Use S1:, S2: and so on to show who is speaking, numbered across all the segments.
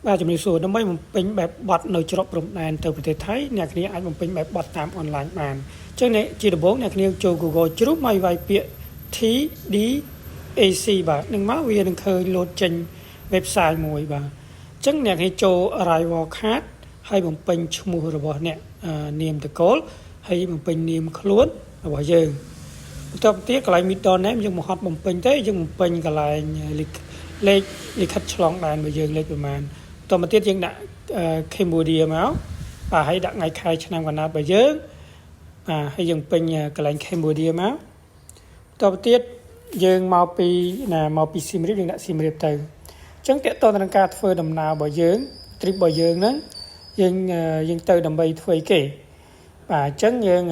S1: បាទជំរាបសួរដើម្បីបំពេញបែបបទនៅច្រកព្រំដែនទៅប្រទេសថៃអ្នកគ្នាអាចបំពេញបែបបទតាមអនឡាញបានអញ្ចឹងអ្នកជាដំបូងអ្នកគ្នាចូល Google ជ្រុះមកវាយពាក្យ TDAC បាទនឹងមកវានឹងឃើញលោតចេញ website មួយបាទអញ្ចឹងអ្នកគ្នាចូល arrival card ហើយបំពេញឈ្មោះរបស់អ្នកនាមត្រកូលហើយបំពេញនាមខ្លួនរបស់យើងបន្ទាប់ទៀតកន្លែង middle name យើងមិនហត់បំពេញទេយើងបំពេញកន្លែងលេខលិខិតឆ្លងដែនរបស់យើងលេខប្រមាណបន្តមកទៀតយើងដាក់ Cambodia មកបាទហើយដាក់ថ្ងៃខែឆ្នាំកំណើតរបស់យើងបាទហើយយើងពេញកន្លែង Cambodia មកបន្តមកទៀតយើងមកពីណាមកពីសៀមរាបយើងដាក់សៀមរាបទៅអញ្ចឹងតកតទៅនឹងការធ្វើដំណើររបស់យើង trip របស់យើងហ្នឹងយើងយើងទៅដើម្បីធ្វើអីគេបាទអញ្ចឹងយើង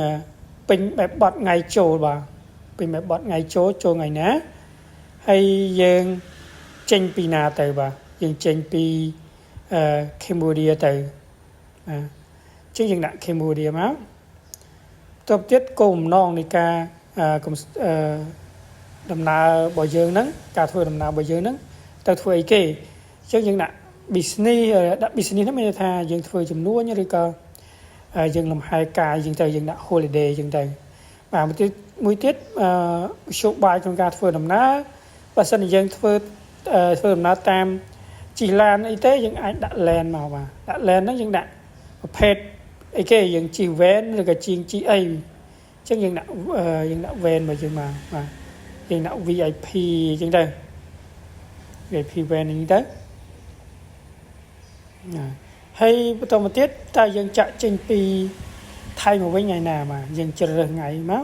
S1: ពេញបែបបត់ថ្ងៃចូលបាទពេញបែបបត់ថ្ងៃចូលចូលថ្ងៃណាហើយយើងចេញពីណាទៅបាទយើងចេញពីអឺ Cambodia ទៅបាទអញ្ចឹងយើងដាក់ Cambodia មកតទៅទៀតគោលបំណងនៃការអឺដំណើររបស់យើងហ្នឹងការធ្វើដំណើររបស់យើងហ្នឹងទៅធ្វើអីគេអញ្ចឹងយើងដាក់ business ដាក់ business ហ្នឹងមានន័យថាយើងធ្វើចំនួនឬក៏យើងលំហែកាយយើងទៅយើងដាក់ holiday អញ្ចឹងទៅបាទមួយទៀតមួយទៀតអឺមធ្យោបាយក្នុងការធ្វើដំណើរបើសិនជាយើងធ្វើធ្វើដំណើរតាមជិះឡានអីទេយើងអាចដាក់ land មកបាទដាក់ land ហ្នឹងយើងដាក់ប្រភេទអីគេយើងជិះ van ឬក៏ជាងជិះអីអញ្ចឹងយើងដាក់យើងដាក់ van មកយើងមកបាទយើងដាក់ VIP អញ្ចឹងទៅ VIP van អញ្ចឹងទៅណាហើយបន្តមកទៀតតើយើងចាក់ចេញពីថៃមកវិញថ្ងៃណាបាទយើងជ្រើសរើសថ្ងៃមក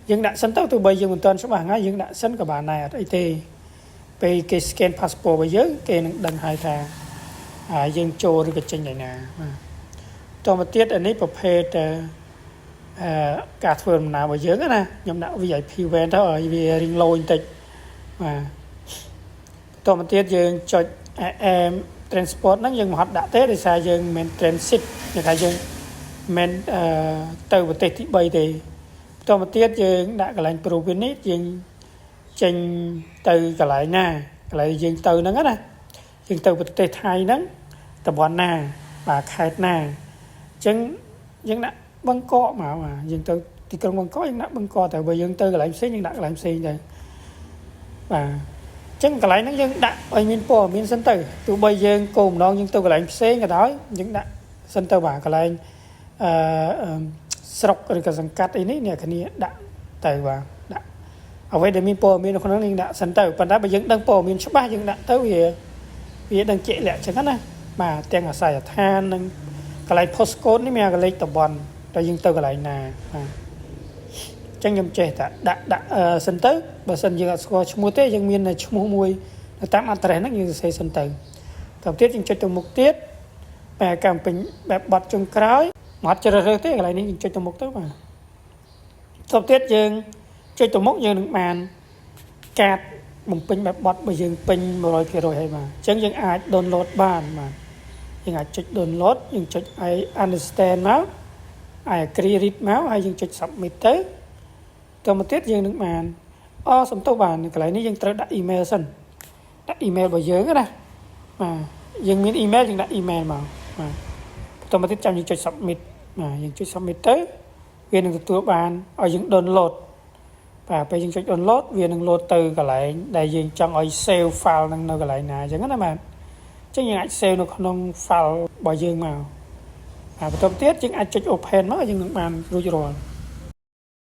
S1: យើងដាក់សិនទៅទោះបីយើងមិនទាន់ច្បាស់ថ្ងៃយើងដាក់សិនក៏បានដែរអត់អីទេពេលគេ scan passport របស់យើងគេនឹងដឹងហើយថាយើងចូលឬក៏ចេញថ្ងៃណាបាទតមកទៀតអានេះប្រភេទអឺការធ្វើដំណើររបស់យើងណាខ្ញុំដាក់ VIP van ទៅឲ្យវារៀងឡូយបន្តិចបាទតមកទៀតយើងចុច AM transport ហ្នឹងយើងមិនហត់ដាក់ទេដោយសារយើងមិន transit គេថាយើងមិនអឺទៅប្រទេសទី3ទេបន្តមកទៀតយើងដាក់កន្លែង province នេះយើងចេញទៅកន្លែងណាកន្លែងយើងទៅហ្នឹងណាយើងទៅប្រទេសថៃហ្នឹងតំបន់ណាបាទខេត្តណាអញ្ចឹងយើងដាក់បឹងកក់មកបាទយើងទៅទីក្រុងបឹងកក់យើងដាក់បឹងកក់តែបើយើងទៅកន្លែងផ្សេងយើងដាក់កន្លែងផ្សេងទៅបាទចឹងកន្លែងហ្នឹងយើងដាក់ឲ្យមានព័ត៌មានសិនទៅទោះបីយើងគោលម្ដងយើងទៅកន្លែងផ្សេងក៏ដោយយើងដាក់សិនទៅបាទកន្លែងអឺស្រុកឬក៏សង្កាត់អីនេះអ្នកគ្នាដាក់ទៅបាទដាក់អ្វីដែលមានព័ត៌មាននៅក្នុងនេះដាក់សិនទៅប៉ុន្តែបើយើងដឹងព័ត៌មានច្បាស់យើងដាក់ទៅវាវាដឹងជាក់លាក់ចឹងណាបាទទាំងអាសយដ្ឋាននិងកន្លែង postcode នេះមានកន្លែងតំបន់តើយើងទៅកន្លែងណាបាទចឹងខ្ញុំចេះតែដាក់ដាក់សិនទៅបើសិនយើងអត់ស្គាល់ឈ្មោះទេយើងមានឈ្មោះមួយនៅតាម address ហ្នឹងយើងសរសេរសិនទៅតទៅទៀតយើងចុចទៅមុខទៀតបែបកម្មពេញបែបបត់ចុងក្រោយមកជ្រើសរើសទេកន្លែងនេះយើងចុចទៅមុខទៅបាទតទៅទៀតយើងចុចទៅមុខយើងនឹងបានកាតបំពេញបែបបត់បើយើងពេញ100%ហើយបាទអញ្ចឹងយើងអាច download បានបាទយើងអាចចុច download យើងចុច I understand មក I agree read មកហើយយើងចុច submit ទៅតមកទៀតយើងនឹងបានអសំទោសបាទកន្លែងនេះយើងត្រូវដាក់ email សិនដាក់ email របស់យើងណាបាទយើងមាន email យើងដាក់ email មកបាទបន្តមកទៀតចាំយើងចុច submit បាទយើងចុច submit ទៅវានឹងទទួលបានឲ្យយើង download បាទពេលយើងចុច download វានឹង load ទៅកន្លែងដែលយើងចង់ឲ្យ save file នឹងនៅកន្លែងណាអញ្ចឹងណាបាទអញ្ចឹងយើងអាច save នៅក្នុង file របស់យើងមកបាទបន្តទៀតយើងអាចចុច open មកយើងនឹងបានរួចរាល់។